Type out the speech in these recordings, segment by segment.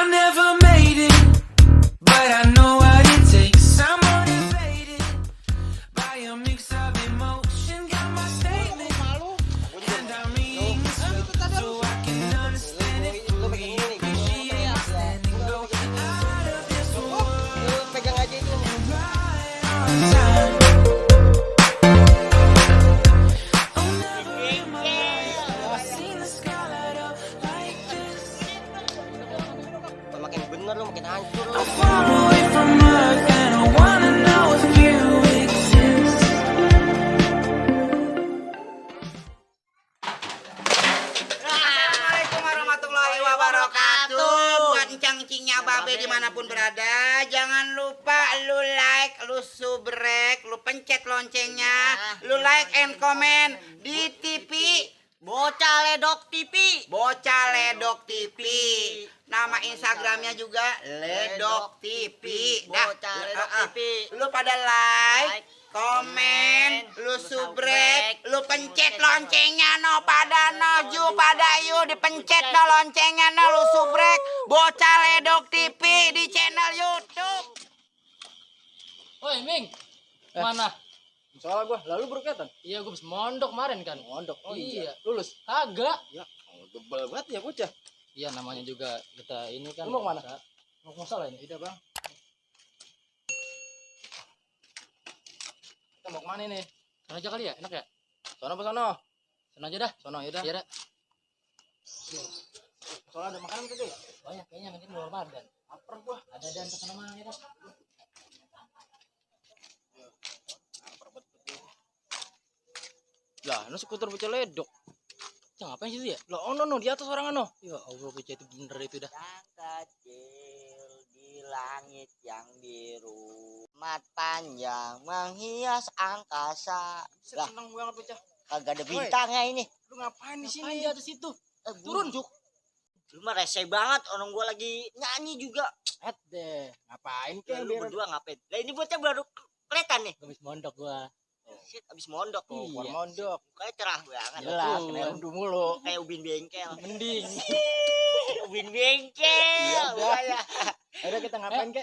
I never made it, but I know what it takes. I'm motivated by a mix of emotion. Got my statement, and I mean so I can understand it fully. Appreciate my standing, go out of this world. Pegang aja itu. Right on time. Oh, never in my life have I seen the sky light up like this. Makin bener lu makin hancur lu. I'm far away from Earth and I wanna know if you exist. Assalamualaikum warahmatullahi wabarakatuh. Buat encang-encingnya babe dimanapun berada, jangan lupa lu like, lu subrek, lu pencet loncengnya, lu like and comment di TV Bocah Ledok TV. Bocah Ledok TV. Nama Instagramnya juga Ledok TV. Bocah Ledok TV. Lu pada like, komen, lu subrek, lu pencet loncengnya no pada no ju pada yu dipencet no loncengnya no lu subrek Bocah Ledok TV di channel YouTube. Woi Ming, mana? Soalnya gua lalu berkaitan. Iya gue habis mondok kemarin kan. Mondok. Oh iya. Lulus? Kagak. Ya, gebel banget ya bocah. Iya namanya juga kita ini kan. Lu mau kemana? Mau masalah ini. Tidak, Bang. Kita mau kemana nih? Sana aja kali ya, enak ya? Sono apa sono? Sana aja dah. Sono ya dah. Iya dah. Soalnya ada makanan gitu ya? Banyak kayaknya nanti luar badan. Lapar gua. Ada dan kesana mana ya dah? Lah, nu skuter bocah ledok. Cang ngapain sih dia? Lah, ono no di atas orang ano. Ya Allah bocah itu bener itu dah. Yang kecil di langit yang biru, mat panjang menghias angkasa. Lah, Seneng banget bocah. kagak ada bintangnya ini. Lu ngapain di Ngapain sini? di atas itu? Turun juk. Lu mah rese banget, orang gua lagi nyanyi juga. Deh. Ngapain Ya, ke lu berdua ngapain? Lah ini bocah baru kelihatan nih. Gue habis mondok gua. Shit, abis mondok. Iya. Keluar mondok. Mukanya cerah banget. Jelas, Betul. kena rundu mulu. Kayak ubin bengkel. Mending. Ubin bengkel. Iya, udah. Mukanya. Udah kita ngapain ke?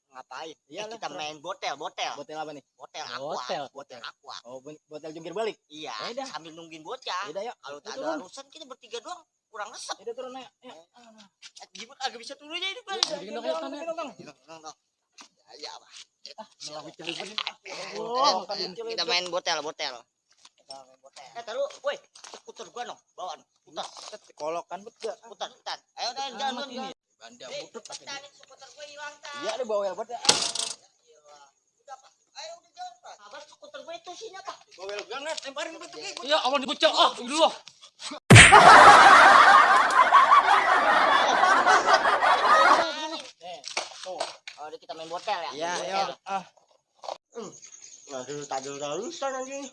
Ngapain? Iyalah, Kita main botel. Botel apa nih? Botel Botel. aqua. Botel aqua. Oh, botol jungkir balik. Iya, Yaudah. sambil nungguin bocah. Yaudah, yuk. Kalau tak Turun. ada urusan kita bertiga doang kurang resep. Udah turun aja. Ya. Gimana agak bisa turunnya ini, Bang? Jadi gendong aja sana. Gendong. Ya, Bang. Malah bocah ini. Oh, kita main botel. Taruh, woi, skuter gua no, bawaan. Putar, Kolokan betul. putar. Ayo, jangan ini. Banda Eh, butut pakai. tadi skuter gua hilang, Tan. Iya, ada bawel banget. Udah, Pak. Ayo udah jalan, Pak. Sabar, skuter gua itu sini apa? Bawel banget, lemparin betul ke. Iya, aman dibocah. Ah, dulu lah. Tuh. Oh, udah kita main botel ya? Iya, Botel. ayo. Aduh, tadi udah lulusan anjing.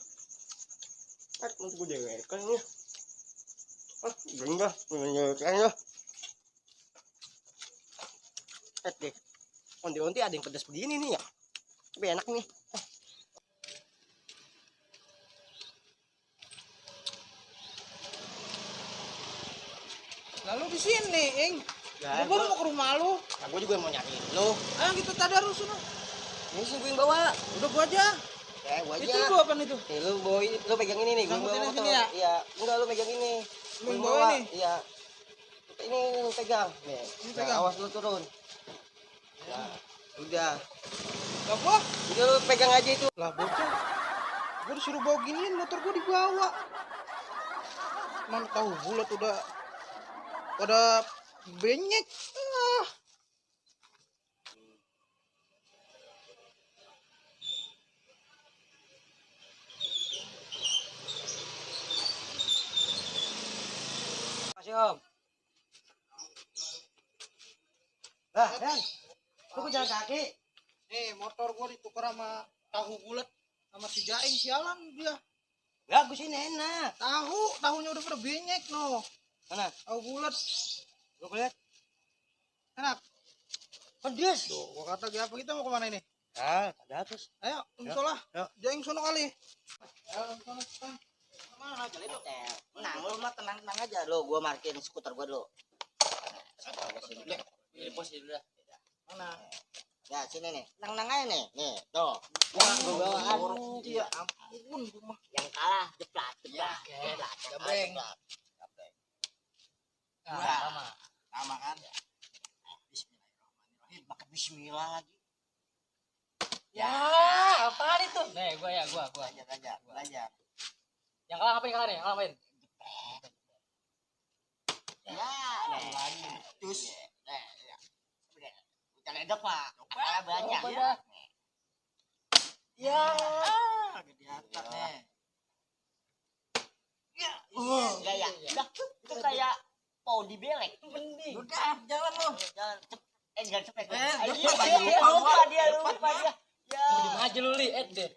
Untuk gue dewekan nih. Enggak, dewekan ya. Deh. Onti-onti ada yang pedas begini nih ya. Tapi enak nih. Lalu di sini, Ing. Ya, Gua mau ke rumah lu. Nah, gue juga mau nyariin lu. Ayo kita tadarus sono. Ini sih gue yang bawa. Udah gua aja. Ya, gue aja. Itu gua apa itu? Nih, lu bawa ini, lu pegang ini nih. Gue Sangkutin bawa di motor. sini ya? Iya, enggak lu pegang ini. Lu Gua yang bawa bawa ini? Iya. Ini lu pegang. Nih. Ini Nah, pegang. awas lu turun. Nah, udah. Lah gua, Udah lu pegang aja itu. lah bocah. Gua disuruh bawa giniin, motor gua dibawa. Mana tahu bulat udah benyek. Ah. Masih Om. Lah, Dan. Lu jalan kaki. Nih, motor gua ditukar sama tahu bulat sama si Jaing, sialan dia. Enggak, gue sini enak. Tahunya udah pada benyek no. Mana? Tahu bulat. Lu lihat. Enak. Pedes. Tuh, gua kata apa kita mau kemana ini? Ah, ada atas. Ayo, Ya, sholah. ya. Jaing sono kali. Ayo, sono. Kemana aja lu? Tenang, lu mah tenang aja. Lo, gua markirin skuter gua dulu. Jadi posisi dulu dah. Mana? Ya sini nih. Nang aja nih. Nih, tuh. Gua bawaan. Iya, ampun gua mah. Yang kalah jeplat. Gabreng. Nah, sama. Sama kan? Bismillahirrahmanirrahim. Pakai bismillah lagi. Ya, apaan itu? Nih, gua. Belajar. Yang kalah ngapain kalah nih? Yang kalah ngapain? Ya, lagi. Terus. Udah ledok, Pak. Kalah banyak Apa ya. dah? Ya. Gede atas nih. Enggak ya. Udah, itu kayak mau dibelek. Mending. Udah, jalan lu. Jangan jangan cepet. lupa Dia lupa dia. Ya. Di aja lu li, deh.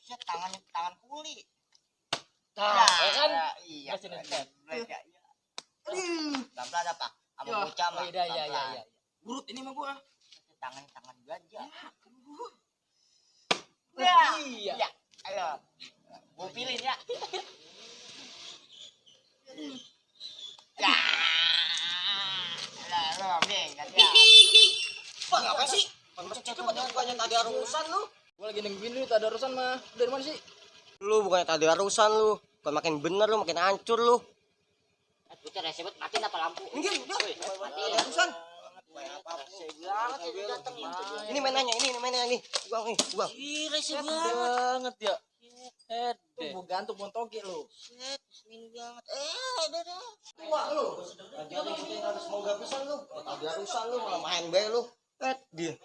Set tangan kuli. Nah, ya kan? Iya. Masih nempel. Belajar. Pelan-pelan apa? Sama Ya. bocah mah. Oh, iya. Urut ini mah gua. Tangan belanja. Iya. Ya. Ayo. Gua pilih ya. Ya. Lah, lo deh, ganti. Pak, ngapain sih? Coba bukannya tadi arusan lu. Gua lagi nungguin lu, tak ada urusan mah. Dari mana sih? Lu bukannya tadi arusan lu. Bukan makin bener lu, makin hancur lu. Putar ya, sebut matiin apa lampu? Minggir, udah. Matiin. Ada arusan. Ini mainannya, ini mainannya nih. Gua. Ih, rese Banget ya. Tuh gua gantung montoge lu. Ini banget. Udah. Tua lu. Jadi kita harus mau gabisan lu. Tadi arusan lu malah main bae lu. Dia.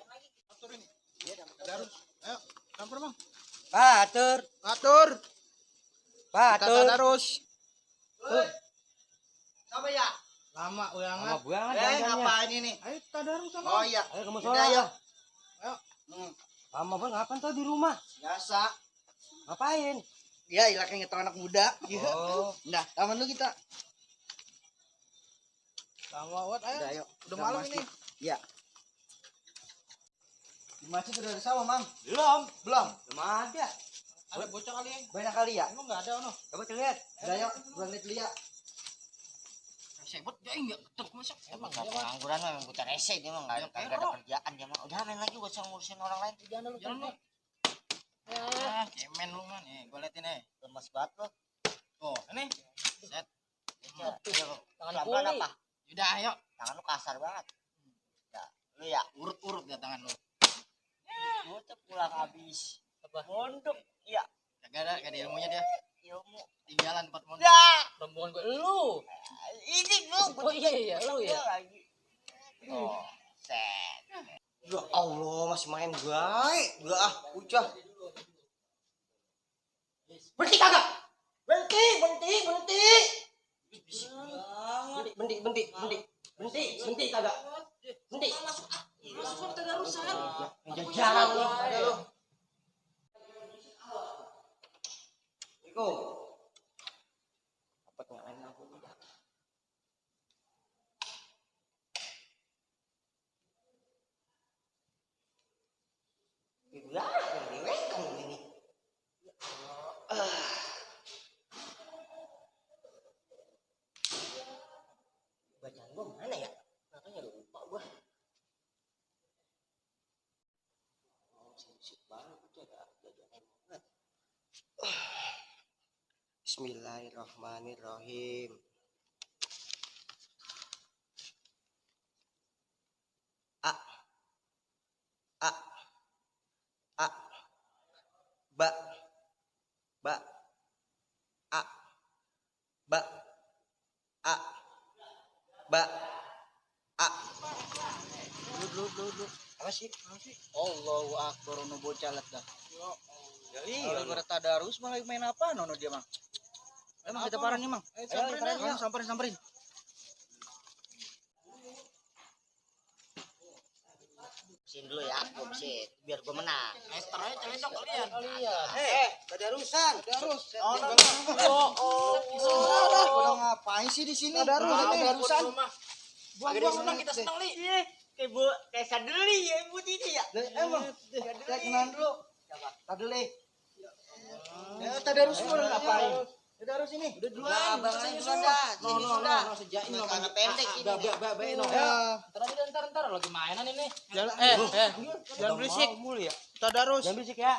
Ayo, campur, Bang. Atur. Atur. Kita Atur. tadarus. Apa ya? Lama Lama banget. banget Eh, dandannya. ngapain ini? Ayo tadarus sama. Oh iya. Ayo ke Udah, musola ayo. ya. Ayo. Lama banget ngapain tuh di rumah? Biasa. Ngapain? Ya, ilaknya ngetong anak muda. Oh. Nah, taman lu kita. Lama banget, ayo. Udah, ayo. Udah Kita malam masjid. ini. Iya. Di masjid sudah ada sawah, Mam. Belum. Belum ada. Ada bocah kali ya? Banyak kali ya. Emang enggak ada ono. Coba kita lihat. Udah yuk, gua lihat dulu ya. Sebut dia enggak ketep masa. Emang enggak pengangguran mah emang putar rese dia mah enggak ada kerjaan dia mah. Udah main lagi gua usah ngurusin orang lain. Jangan lu. Jalan lu. Cemen lu mah nih, gua liatin nih. Lemes banget lo. Tuh, ini. Set. Tangan Pelan-pelan kuli. apa? Udah, ayo. Tangan lu kasar banget. Ya, lu ya. Urut-urut ya tangan lu. Gua tuh pulang habis. Apa? Mondok. Iya. Gak ada ilmunya dia. Ilmu. Tinggalan tempat mondok. Ya, Rombongan gua lu. ini lu. Oh iya, lu ya. Lagi. Oh, set. Ya Allah, masih main baik. Udah ah, ucah. Berhenti kagak? Berhenti. Berhenti kagak? Berhenti. Langsung tadarusan. Jalan lu, ada lu. Iko. Apa nyalain lampu udah? Gila, kan ini. Bacaan gua mana ya? Makanya lupa gua. Sip banget udah jajan banget. Bismillahirrahmanirrahim. A A A Ba Ba A Ba A Ba A. Dulu. Apa sih? Allahu akbar ono bocah let dah. Ya Kalau gua tadarus malah main apa nono dia, Mang? Emang kita parah nih, Mang. Ayo samperin. Bersihin dulu ya, gua bersihin biar gua menang. Ester aja celendok kalian. Tadarusan. Tadarus. Udah ngapain sih di sini? Tadarusan. Buang Senang kita senang li. Kayak sadeli ya ibu ini ya. Emang, saya kenalan dulu. Tadeli. Tadarus lu ngapain? Udah harus ini. Udah duluan. Abang aja Sini, duluan Sul. dah. No, Sini no, no, sudah. no, sejain no. Karena pendek ini. No. Ya. Ntar aja ntar lagi mainan ini. Jalan. Jangan berisik. Mulu ya. Tadarus. Jangan berisik ya.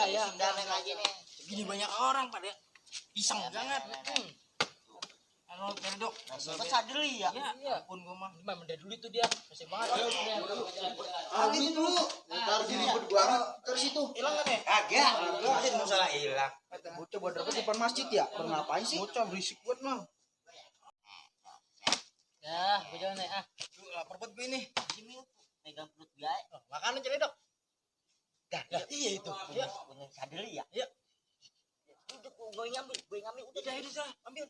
Ya, sindaran lagi nih. Gini banyak orang pada pisang banget. Anu dok. Sempat sadeli ya. Iya. Ampun gua mah. Memang dari dulu itu dia. Masih banget. Habis dulu. Taruh sini berdua. Terus itu. Hilang kan ya? Kagak. Masih masalah hilang. Bocah buat dapat depan masjid ya? Ngapain sih? Bocah berisik buat mah. Ya, gua jalan ya. Lapar banget gue ini. Sini pegang perut biaya. Makanan cari dok. Iya itu. Ya, bener sadeli ya. Iya. Udah gue ngambil udah Udah itu sah. Ambil.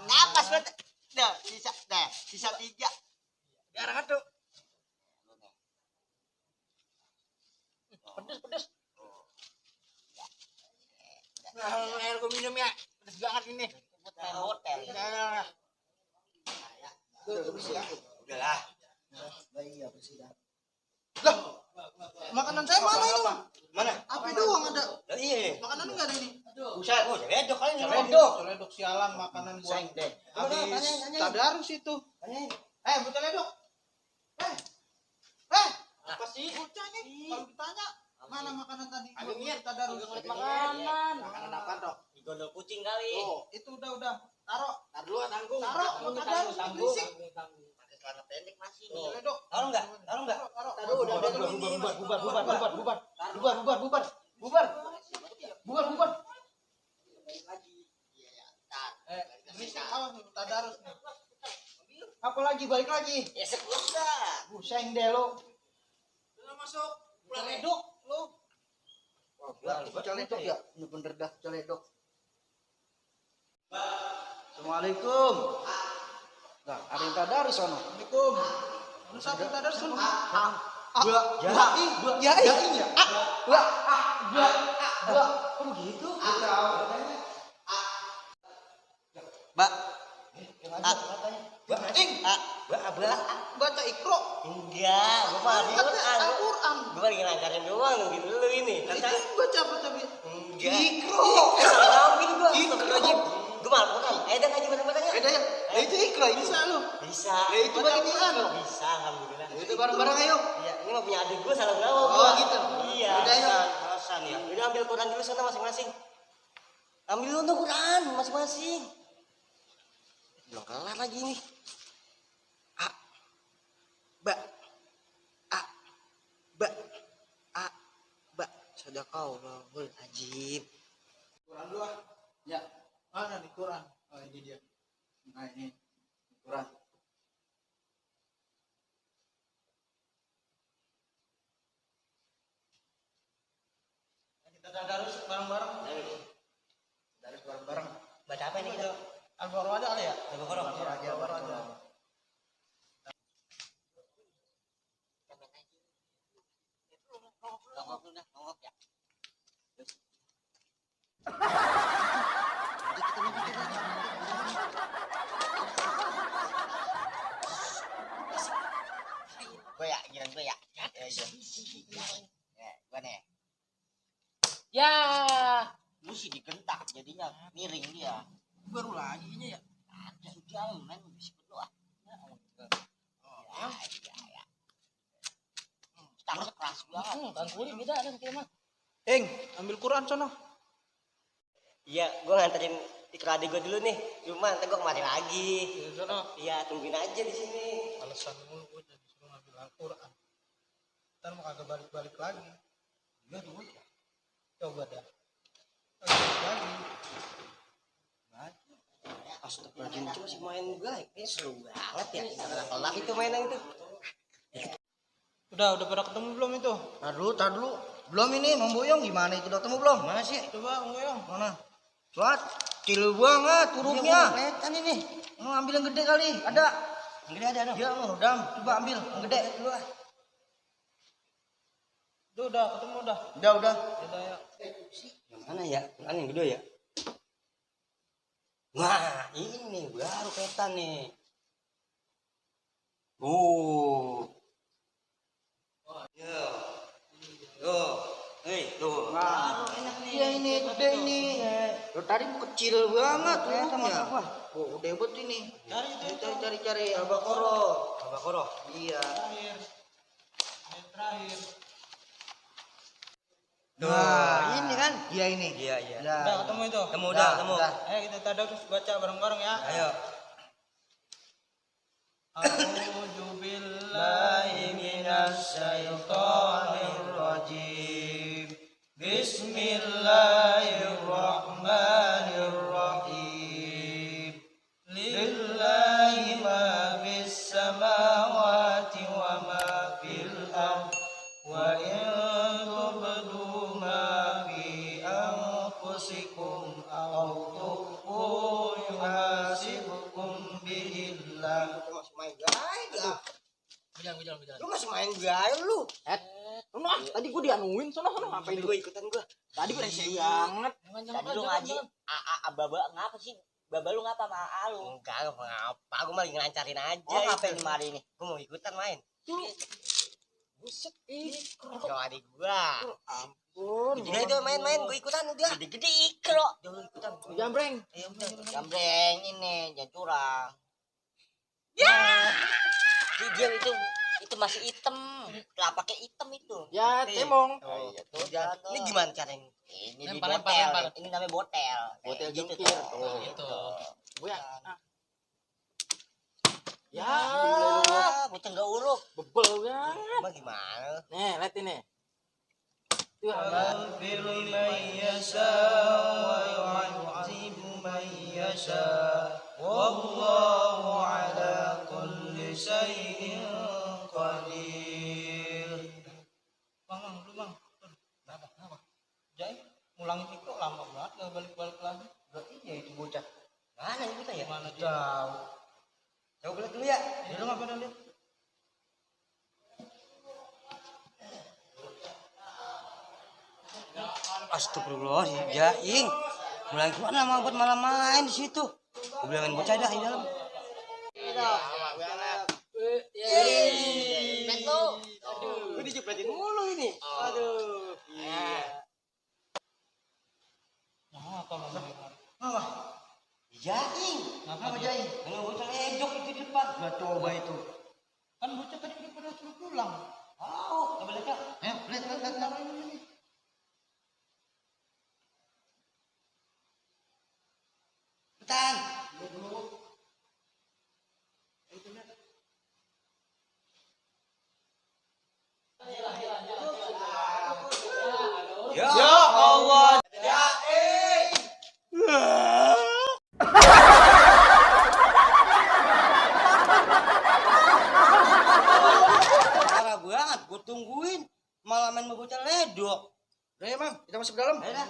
Napas banget. Sisa 3. Garang tuh. Pedes. Nah, air gua minum ya. Pedes banget ini. Main hotel. Nah, Udahlah. Iya, presiden. Makanan saya mana ini? Mana? Api doang ada. Iya. Makanan enggak ada ini. Buset. Oh, cedok kali ini. Celedok sialan makanan buat deh. habis tadarus itu. Tanyain. Bocah ledok. Apa sih? Bocah nih. Kalau ditanya mana makanan tadi? Buat tadarus. makanan. Makanan apa, Dok? Digondol kucing kali. Oh, itu udah. Taruh. Tar dulu tanggung. Taruh, mau tadarus berisik. Pakai celana pendek masih nih. Bocah ledok. Taruh enggak? Taruh enggak? Taruh. Bubar. Berisik awas nih, tadarus nih. Apa lagi balik lagi? Ya sudah. Buseng deh lo. Udah masuk. Bocah ledok lo. Bocah ledok ya? Bener dah bocah ledok. Assalamualaikum. Nah, ada yang tadarus sono. Assalamualaikum. Lu siapa yang tadarus sono? Oh, begitu. Mbak. Baca Iqra. Enggak, gua mah Al-Qur'an. Al-Qur'an. Gua lagi ngajarin doang nungguin lu ini. Itu baca apa tapi? Enggak. Iqra. Salah ngambil gua. Iqra. Astagfirullahaladzim. Gua mah Al-Qur'an. Dah ngaji bareng-bareng ya. Ya. Itu Iqra bisa lu. Bisa. Itu baca Quran. Bisa, alhamdulillah. Itu bareng-bareng ayo. Iya, ini mah punya adik gua salah gaul. Oh, gitu. Iya. Udah, yuk. Alasan ya. Udah ambil Quran dulu sana masing-masing. Ambil dulu Quran masing-masing. Belum kelar lagi nih. Sadaqallahul azim. Quran dulu ah. Ya. Mana nih Quran? Oh, ini dia. Nah, ini Quran. Kita tadarus bareng-bareng. Tadarus bareng-bareng. Baca apa ini kita? Al-Baqarah aja kali ya? Al-Baqarah. Al-Baqarah aja. Nongok dulu dah, nongok ya. Gue ya, giliran gue ya. Ya, gue nih. Ya. Mesti digentak jadinya miring dia. Baru lagi nya ya. Ada sudah main bisa berdoa. Ya. Tangan keras banget. Tangkuli beda ada kita mah. Ambil Quran sono. Iya, gue nganterin Iqra adik gue dulu nih. Cuma nanti gue kemari lagi. Sono. Iya, tungguin aja di sini. Alasan mulu gue jadi suruh ngambil Al-Quran. Ntar mau kagak balik-balik lagi. Iya dulu ya. Coba dah. Balik lagi. Astagfirullahaladzim, itu masih main gue. Ini seru banget ya. Kelar itu mainan itu. Udah pada ketemu belum itu? Tar dulu. Belum ini, Mang Boyong gimana itu udah ketemu belum? Mana sih? Coba Mang Boyong. Mana? Suat, kecil banget hurufnya. Kelihatan ini. Mau ambil yang gede kali, ada. Yang gede ada, Iya, udah, coba ambil yang gede. Udah ketemu udah. Udah. Udah ya. Yang mana ya? Yang gede ya? Wah, ini baru kelihatan nih. Oh. Tuh. Wah, enak nih. Iya ini, gede ini. Lo tadi kecil banget rumahnya. Oh, udah hebat ini. Cari albakoro. Albakoro. Iya. Terakhir. Nah, ini kan? Iya ini. Iya. Nah, Udah ketemu itu. Udah. Ayo kita tadak terus baca bareng-bareng ya. Ayo. A'udzu billahi minasy syaithanir rajim. Bismillahirrahmanirrahim. Lillahi ma fis samawati wa ma fil ard. Wa in tubdu ma fi anfusikum aw tukhfu yuhasibkum bihillah. masih main gaya. Bilang. Lu masih main gaya lu. Tadi gua dianuin sono ngapain Gue ikutan gua. Tadi beresek banget. Tadi lu ngaji. Baba ngapa sih? Baba lu ngapa sama AA lu? Enggak ngapa. Gua malah ngelancarin aja. Oh, ngapain di mari nih? Gua mau ikutan main. Buset, Yo adik gua. ampun. Udah itu main-main gua ikutan udah. Gede-gede ikro. Jangan ikutan. Jambreng. Ayo udah. Gambreng ini, jangan curang. Dia itu masih hitam. Kelapaknya hitam itu. Ya, cemong. Oh, iya tuh. Udah. Ini gimana caranya? Ini di Lempar. botel. Ini namanya botel. Botel Kayak jengkir. tuh. Oh, gitu. Gua ya. Ya, Bocah enggak uruk. bebel banget. Emang gimana? Nih, lihat ini. Tuh, يغفر من يشاء ويعذب من يشاء والله على كل شيء قدير. Bang, lu bang. Kenapa? Jadi ngulangin itu lama banget nggak balik lagi. Berarti ya itu bocah. Mana ini kita ya? Mana tahu? Coba lihat dulu ya. Ya lu ngapain lihat? Astagfirullah, Jaing. Mulai gimana mau buat malam main di situ? Gue bilangin bocah dah di dalam. Gue dijepretin mulu ini. Aduh. Nah, apa mau Apa? Jaing. Apa Jaing? Kalau bocah ledok itu di depan. Gak coba itu. Kan bocah tadi udah pada suruh pulang. Oh, coba lihat. Ayo, lihat. Cepetan. Ya Allah. Parah banget, gue tungguin. Malah main bocah ledok. Udah ya, Mam, kita masuk ke dalam. Ayo dah.